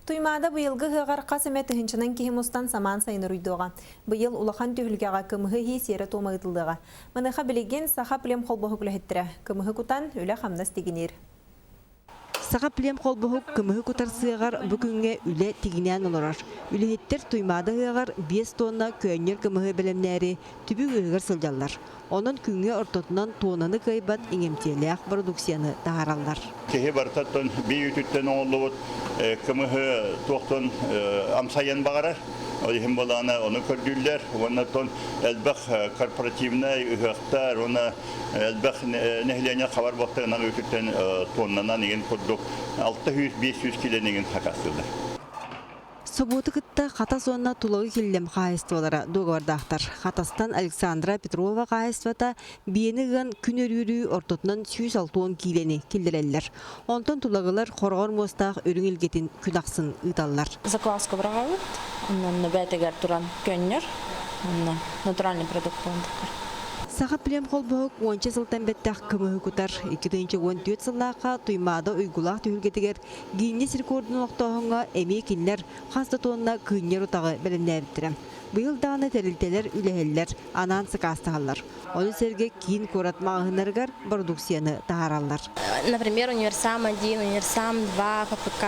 Туймаада быйылгы ыһыаҕар хас эмэ тыһыынчанан киһи мустан самаан сайын уруйдуоҕа. Быйыл улахан түһүлгэҕэ кымыһы иһии сиэрэ-туома ыытыллыаҕа. Маныаха билигин Саха племхолбоһук үлэһиттэрэ кымыһы кутан, үлэ-хамнас тигиниир. Саха племхолбоһук кымыһы кутар сыаҕар бу күҥҥэ үлэ тигинээн олорор. Үлэһиттэр Туймаада ыһыаҕар 5 тонна көөнньөр кымыһы бэлэмнээри түбүк ыһыгар сылдьаллар. Онон күҥҥэ ортотунан туонаны кыайбат иҥэмтиэлээх продукцияны таһаараллар. Киһи барытыттан бии үүтүттэн оҥоһуллубут кымыһы туохтан амсайан баҕарар. Ол иһин былаана ону көрдүүллэр. Уонна оттон элбэх корпоративнай ыһыахтар уонна элбэх нэһилиэнньэ хабар буолтарынан үүтүттэн тоннанан игин курдук 600-500 кило игин хакастыыллар. Собуоту кытта Хатас уонна Тулагы Киллэм хаһаайыстыбалара дуогабардаахтар. Хатастан Александра Петрова хаһаайыстыбата биэни ыан күн өрүүрүү ортотунан 160 киилэни киллэрэллэр. Онтон тулагылар хороҕор муостаах үрүҥ илгэтин күн ахсын ыыталлар. Закваска быраҕабыт, онно бээтигэр туран көннөр, онно натуральный продукт буолан Саха племхолбоһук уонча сылтан бэттэх кымыһы кутар. 2014 сыллаахха Туймаада уйгулаах түһүлгэтигэр Гиннес рекордун олохтооһуҥҥа эмиэ кинилэр хас да туонна кыынньар утаҕы бэлэмнээбиттэрэ. Быйыл даҕаны тэрилтэлэр үлэһэллэр, анаан сакаастаһаллар. Ону сэргэ киин куорат маҕаһыыннарыгар бородууксуйаны таһаараллар. Например, Универсам-1, Универсам-2, ФПК,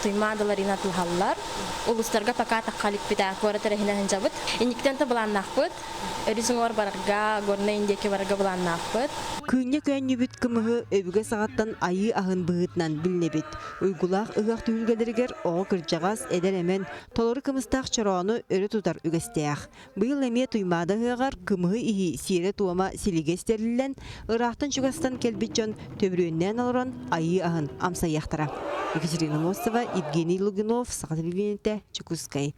Туймаада ларина атылаһаллар. Улуустарга пока тахха иликпит куорат эрэһинэ сылдьабыт. Инниктэн да былааннаахпыт. Өрүс уҥуор барарга, Горнай диэки барарга былааннаахпыт. Кыынньа көөнньүбүт кымыһы өбүгэ саҕаттан айыы аһын быһыытынан билинэбит. Уйгулаах ыһыах түһүлгэлэригэр оҕо кырдьаҕас, эдэр-эмэн, толору кымыстаах чороону өрө тутар үгэстээх. Быйыл эмиэ Туймаада ыһыаҕар кымыһы иһии сиэрэ-туома силигэ истэриллэн, ыраахтан-чугастан кэлбит дьон төбүрүөннээн олорон айыы аһын амсайыахтара. Екатерина Мостова, Евгений Лугинов, Саха телевидениетэ, Чекускай.